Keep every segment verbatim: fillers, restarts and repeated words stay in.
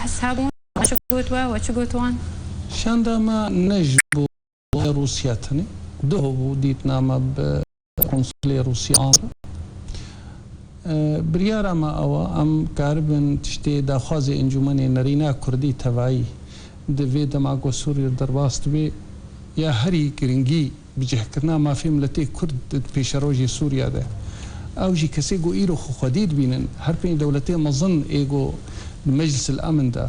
behs hebûn? Çi got we, we çi got wan? Şanda me ne ji bo Rûsya tenê. Duh bû dîtina me bi konsulê Rûsya an. E, biryara me ew e, em karibin tiştê daxwazê Encûmenê Nerîna Kurdî tevayî di vê dema ku Sûriyê derbas dibe ya herî giringî bicihkirina mafê miletê Kurd di pêşerojê Sûriya de. Ew jî kesê ku îro xwe xwedî dibînin, her pênc dewletê mezin ê ku di Meclis el Emin de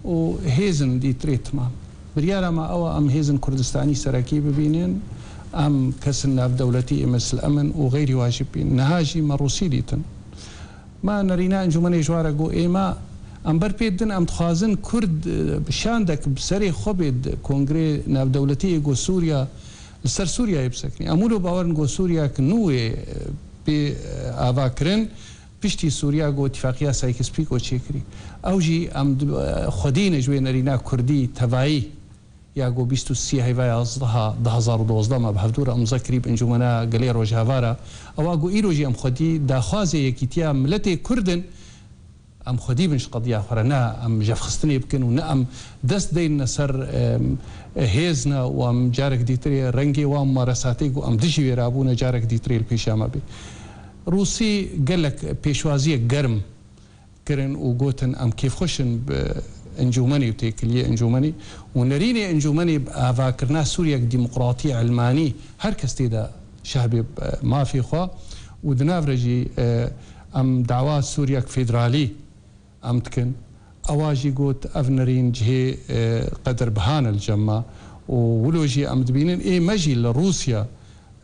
û hêzin dîtirê timam. Biryara me ew e, em hêzin Kurdistanî serekî bibînin, em kesin navdewletî ê Meclis el Emin û xeyrî wa jî bibînin. Niha jî me Rûsî dîtin. Ma nerîna encûmenê ji wa re got, ê ma em ber pê didin, em dixwazin Kurd, e, şandek bi serê xwe bê di kongrê navdewletî yê ku Sûriya, li ser Sûriyeyê bisekinî. Em wilo bawer in ku Sûriyek nû wê, e, bê, e, avakirin, piştî Sûriya ku Îtifaqiya Sykes-Picot çêkirî. Ew jî em di, e, xwedî ne ji wê nerîna Kurdî tevayî. Ya ku bîst û sê heyva yazdeha du hezar û dozdeh me bi hevdû re imza kirî bi Encûmena Gelê Rojava re. Ewa ku îro jî em xwedî daxwazê yekîtiya miletê Kurd in, em xwedî bin ji qediya xwe re. Ne em jevxistinê bikin û ne em dest deyne ser, em, hêzne û em carek dîtirê rengê wan mumaresatê ku em dijî wê rabûne carek dîtirê li pêşiya me bê. Rûsî gelek pêşwaziyek germ kirin û gotin, em kêfxweş in bi encûmenê û têkiliyê encûmenê û nerînê encûmenê bi avakirina Sûriyek demokratî, ilmanî, her kes tê de şeh bê, e, mafê xwe û di nav re jî, e, em dawa Sûriyek federalî em dikin. Ewa jî got, ev nerîn cihê, e, qedirbihan e li cem me û wilo jî em dibînin ê me jî li Rûsya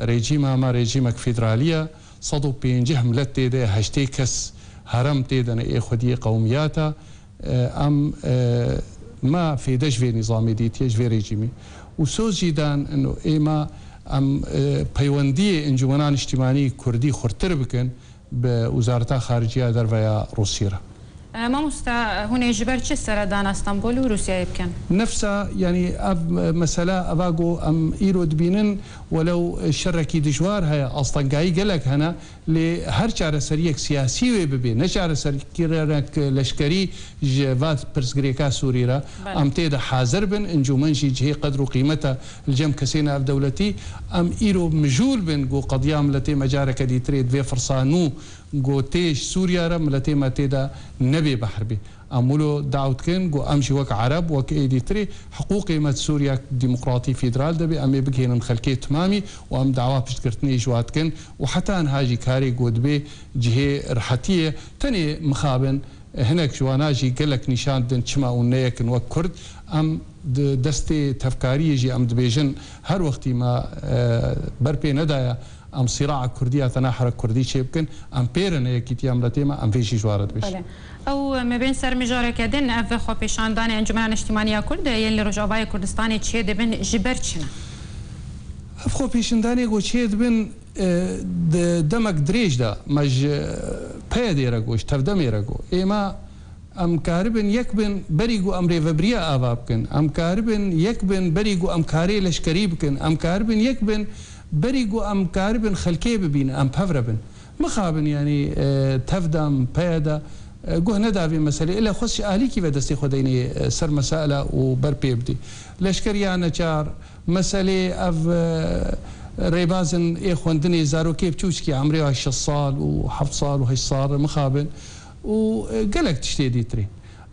Rejîma me rejîmek federalî ye, sed û pêncî milet tê de ye, heştê kes herem tê de ne ê xwediyê qewmiyata, e, em, e, me fêde ji vê nîzamê dîtiye, ji vê rejîmê. Û soz jî dan ino ê me em, e, peywendiyê Encûmena Niştîmanî Kurdî xurtir bikin, bi Wezareta Xariciya Derve ya Rûsî re. E, mamosta, hûn ê ji ber çi seredana Stenbol û Rûsyayê bikin? Nefsa, yanî ev, e, mesela eva ku em îro dibînin, welew, e, şerekî dijwar heye, astengayî gelek hene, lê her çareseriyek siyasî wê bibê, ne çareserîkinek leşkerî ji va pirsgirêka Sûrî re. Belê. Em tê de hazir bin, encûmen jî cihê qedr û qîmete li cem kesê navdewletî. Em îro mijûl bin ku qediya miletê me careke dîtirê di vê firsa nû ku tê ji Sûriya re miletê me tê de nebê behr bê. Em wilo dawt dikin ku em jî wek Ereb, wek ê dîtirê hiqûqê me di Sûriyek demokratî federal de bê, em ê bigihînin xelkê timamî û em dawa piştgirtinê ji wa dikin û heta niha jî karê ku dibê cihê rihetiyê tenê mixabin. Hinek ji wana jî gelek nîşan didin çima hûn ne yek in wek Kurd. Em di destê tevkariyê jî em dibêjin her wextî me, e, ber pê nedaye em sîraa Kurdî ya tenahere Kurdî çêbikin. Em pê re ne yekîtiya miletê me, em vê jî ji wa re dibêjin. Belê. Ew me bên ser mijareke din, ev xwepêşandanê Encûmena Niştîmanî ya Kurd yên li Rojavayê Kurdistanê çêdibin ji ber çi ne? Ev xwepêşandanê ku çêdibin, e, di demek dirêj de me ji, e, PYD'ê re got, ji Tevdemê re got. Ê me em karibin yek bin berî ku em rêvebiriya ava bikin. Em karibin yek bin berî ku em karê leşkerî bikin. Em karibin yek bin berî ku em karibin xelkê bibînin, em bi hev re bin. Mixabin, yanî, e, Tevdem, PYD, e, guh neda vê meselê. Île xwest ji alîkî ve destê xwe deynê, e, ser mesaila û ber pê bidê. Leşkeriya neçar, meselê ev, e, rêbazin ê xwendinê zarokê biçûçkî, emrê wa şeş sal û heft sal û heşt sal re mixabin û, e, gelek tiştê dîtirê.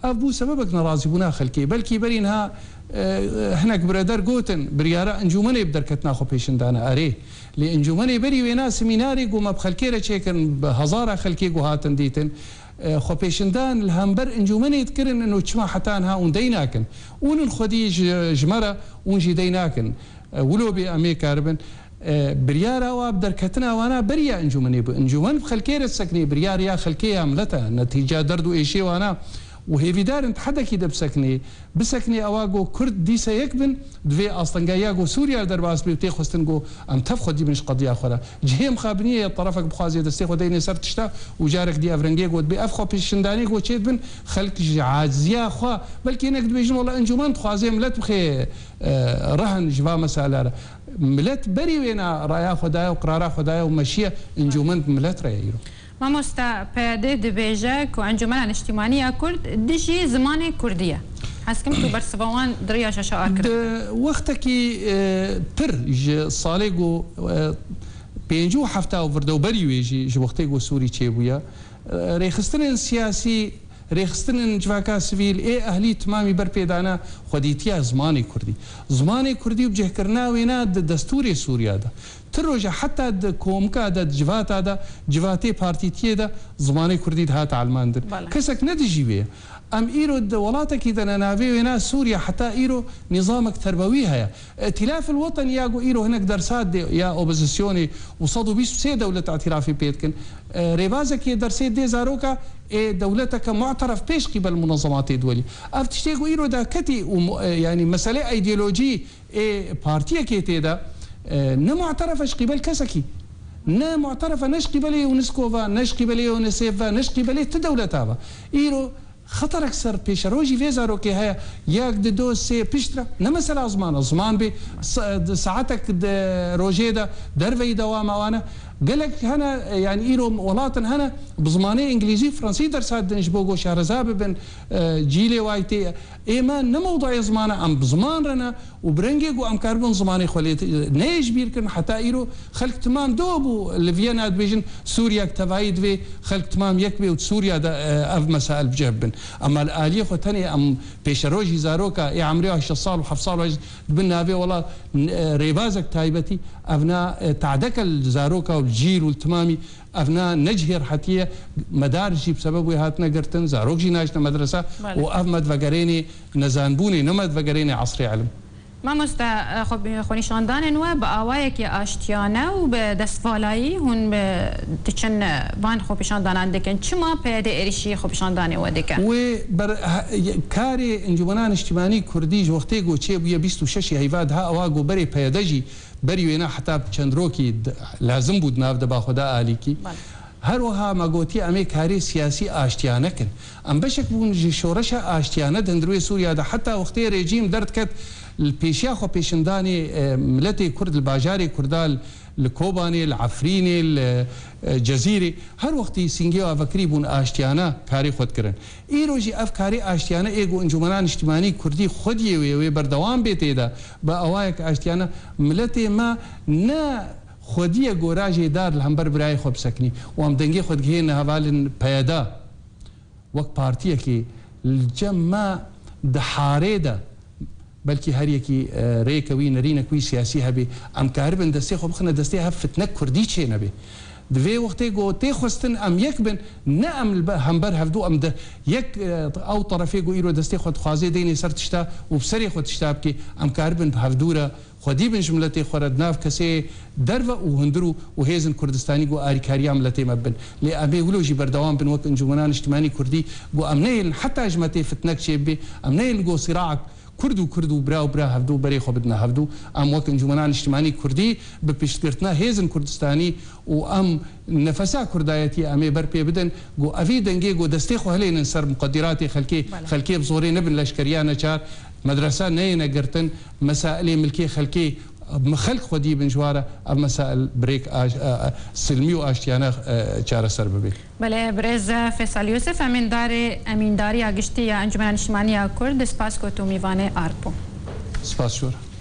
Ev bû sebebek nerazîbûna xelkê. Belkî berî niha, e, hinek bireder gotin, biryara encûmenê bi derketina xwe pêşin dane. Erê, lê encûmenê berî wêna semînarê ku me bi xelkê re çêkirin, bi hezara xelkê ku hatin dîtin, e, xwe pêşindan li hember encûmenê dikirin, ino çima heta niha hûn dey nakin? Hûn in xwedî ji, ji me re, hûn jî dey nakin. E, wilo bê em ê karibin. E, biryara wa bi derketina wana beriya encûmenê bû. Encûmen bi xelkê re disekinê, biryar ya xelkê ya milete, netîca derd û êşê wana û hêvîdar in di hedekî de bisekinê. Bisekinê ewa ku Kurd dîsa yek bin, di vê astengeya ku Sûriya derbas bê û tê xwestin ku em tev xwedî bin ji qediya xwe re. Cihê mixabiniyê ye, terefek bixwazê destê xwe deyne ser tişta û carek dî ev rengê ku dibê ev xwe pêşindanê ku çêdibin, xelk ji aciziya xwe, belkî hinek dibêjin, wela encûmen dixwaze milet bixê, e, rehin ji va mesela re. Milet berî wêna raya xwe daye û qirara xwe daye û meşiye, encûmen bi milet re ye îro. Mamoste, P Y D dibêje ku Encûmena Niştimanî ya Kurd dijî zimanê Kurdî ye. Hez kim tu bersiva wan di riya şaşa ar kiribe. Di wextekî, e, pir ji salê ku, e, pêncî û hefta û virdewberî wê jî ji wextê ku Sûrî çêbûye, e, rêxistinên siyasî, rêxistinên civaka sivîl, ê ehlî timamî berpêdana xwedîtiya zimanê Kurdî. Zimanê Kurdî û bicihkirina wêna di destûrê Sûriya de. Ti roja heta di komika de, di civata de, civatê partîtiyê de zimanê Kurdî dihate elmandin. Bele. Kesek ne dijî wê ye. Em îro di welatekî de ne navê wêna Sûriya heta îro nîzamek terbewî heye. Îtîlaf el Weten ya ku îro hinek dersa dê ya opozisyonê û sed û bîst û sê dewlet îtîrafê pê dikin. E, rêbazekê dersê dê zaroka ê dewleteke mu'teref pêş qîbel munezematê duwelî. Ev tiştê ku îro daketî û mu-, e, yanî meselê îdeolojî ê partiyekê tê de, e, ne mu'teref e ji qîbel kesekî. Ne mu'teref e ne ji qîbelê UNESCO ve, ne ji qîbelê UNICEF ve, ne ji qîbelê ti dewleta ve. Îro xeterek ser pêşerojî vê zarokê heye. Yek, di, do, sê, piştre. Ne mesela ziman e. Ziman bê sa-, di saetek di rojê de derveyî dewama wan e. Gelek hene, e, yanî îro welatin hene, bi zimanê îngilîzî, fransî dersa didin ji bo ku şehreza bibin, e, cîlê wayî tê. Ê me ne mewduê ziman e, em bi ziman re ne. Û bi rengê ku em karibin zimanê xwe lê neyê ji bîr kirin, heta îro xelk timam do bû li Viyana dibêjin Sûriyek tevayî divê xelk timam yek bê û di Sûriya de, e, ev mesail bi cih bibin. Ema li aliyê xwe tenê em pêşerojî zaroka ê emrê heştê sal û heft sal û heşt dibin navê wela, e, rêbazek taybetî, ev na, e, tadeke li zaroka û li cîl û li timamî Ev na ne cihê rehetî ye, medar jî bi sebeb wê hatine girtin, zarok jî naçine medrese Belê. û ev me divegerênê nezanbûnê, ne me divegerênê esrê ilim. Mamoste, xwe-, xwenîşandanên we bi awayekî aştiyane û bi destvalayî hûn bi diçin van xwepêşandanan dikin. Çima P Y D êrişî xwepêşandanê we dike? Wê ber-, he-, karê Encûmena Niştimanî Kurdî ji wextê ku çêbûye bîst û şeş heyva daha ewa ku berê P Y D jî Berî wêna heta bi çend rokî d-, lazim bû di nav de ba xwe da alîkî. Bale. Her wiha me gotiye em ê karê siyasî aştiyane kin. Em beşek bûn ji şoreşa aştiyane di hundirê Sûriya de. Heta wextê rejîm derdiket li pêşiya xwe pêşindanê, e, miletê Kurd li bajarê Kurda, li Kobanê, li Efrînê, li, e, Cezîrê, her wextî sîngê û avekirî bûn aştiyane karê xwe dikirin. Îro jî ev karê aştiyane ê ku Encûmena Niştimanî Kurdî xwediyê wê, wê berdewam bê tê de, bi awayek aştiyane miletê me ne xwediyê gora jê dar li hember birayê xwe bisekinî û em dengê xwe digihêne hevalên P Y D wek partiyekê li cem me di harê de Belkî her yekî, e, rêke wî, nerînek wî siyasî hebe. Em karibin destê xwe bixine destê hev fitnek Kurdî çênebe. Di vê wextê ku tê xwestin em yek bin, ne em li be-, hember hevdû em de yek, e, ew terefê ku îro destê xwe dixwaze deynê ser tişta û bi serê xwe tişta bike, em karibin bi hevdû re xwedî bin ji miletê xwe re di nav kesê derve û hundir û, û hêzin Kurdistanî ku arîkariya miletê me bibin. Lê em ê wilo jî berdewam bin wek Encûmena Niştimanî Kurdî ku em neyêlin heta ji me tê fitnek çêbibe, em neyêlin ku sîraek Kurd û Kurd û bira û bira hevdû berê xwe bidine hevdû. Em wek Encûmena Niştimanî Kurdî bi piştgirtina hêzin Kurdistanî û em nefesa Kurdayetiyê em ê ber pê bidin, ku evî dengê ku destê xwe hilênin ser muqedîratê xelkê, Bele. xelkê bi zorê nebin leşkeriya neçar, medresa neyêne girtin, mesailê milkê xelkê, xelk xwedî bin ji wa re, ev mesail bi rêk aş-, e, e, silmî û aştiyane, e, çareser bibe. Belê, birêz Feysel Yûsif, emîndarê, emîndariya giştî ya Encûmena Niştimanî ya Kurd, spas ku tu mîvanê ard bû. Spas ji we re.